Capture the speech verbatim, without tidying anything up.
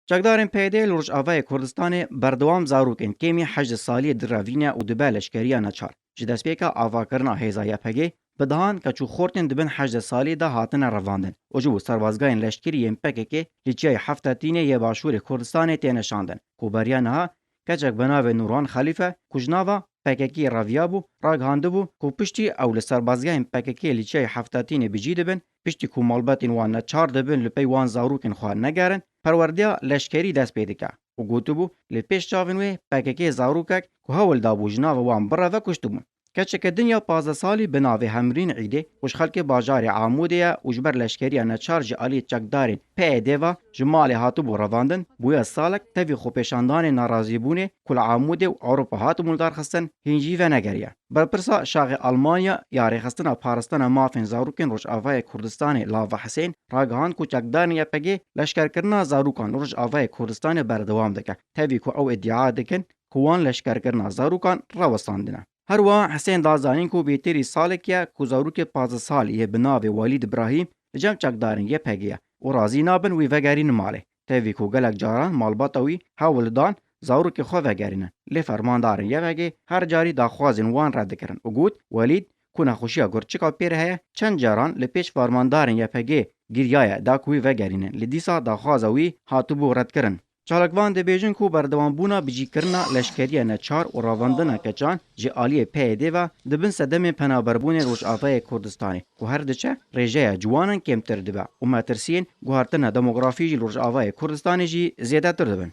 Çekdarên P Y D li Rojavayê Kurdistanê berdewam zarokên kêmî hejdeh saliyê direvîne û dibe leşkeriya neçar. Ji destpêka avakirina hêza Y P G, bi dehan keç û xortên di bin hejdeh saliyê de hatine revandin û ji bo serbazgehên leşkerî yên P K K li çiyayê Hefta Tînê yê başûrê Kurdistanê têne şandin, ku beriya niha keçek bi navê Nûrhan Xelîfe, ku ji nava P K K reviyabû, ragihandibû ku piştî ew li serbazgehên P K K li çiyayê Hefta Tînê bi cî dibin, piştî ku malbatên wan neçar dibin li pey wan zarokên xwe negerin, perwerdeya leşkerî dest pê dike û gotibû, li pêş çavên wê P K K zarokek ku hewl dabû ji nava wan bireve kuştibûn. Keçeke dinya pazdeh salî bi navê Hemrîn Îdê û ji xelkê bajarê Amûdê ye û ji ber leşkeriya neçar ji aliyê çekdarên P Y D ve ji malê hatibû revandin, bûye salek tevî xwepêşandanên nerazîbûnê ku li Amûdê û Ewropa hatibûn lidarxistin, hîn jî venegeriye. Berpirsa Şaxê Almanya ya Rêxistina Parastina Mafên Zarokên Rojavayê Kurdistanê Lava Hisên ragihand ku çekdarên Y P G leşkerkirina zarokan li Rojavayê Kurdistanê berdewam dike, tevî ku ew îdia dikin ku wan leşkerkirina zarokan rawestandine. Her wiha Hisên da zanîn ku bêtirî salekî ye ku zarokê pazdeh salî yê bi navê Welîd Îbrahîm li cem çekdarên Y P G ye û razî nabin wî vegerînin malê. Tevî ku gelek caran malbata wî hewl dan zarokê xwe vegerînin, lê fermandarên Y P G her carî daxwazên wan red dikirin û got, Welîd ku nexweşiya gurçika pê re heye, çend caran li pêş fermandarên Y P G giriyaye da ku wî vegerînin, lê dîsa daxwaza wî hatibû redkirin. Çalakvan dibêjin ku berdewambûna bicîkirina leşkeriya neçar û revandina keçan ji aliyê P Y D ve di bin sedemên penaberbûnê Rojavayê Kurdistanê ku her diçe rêjeya ciwanan kêmtir dibe û metirsiyên guhertina demografî ji li Rojavayê Kurdistanê jî zêdetir dibin.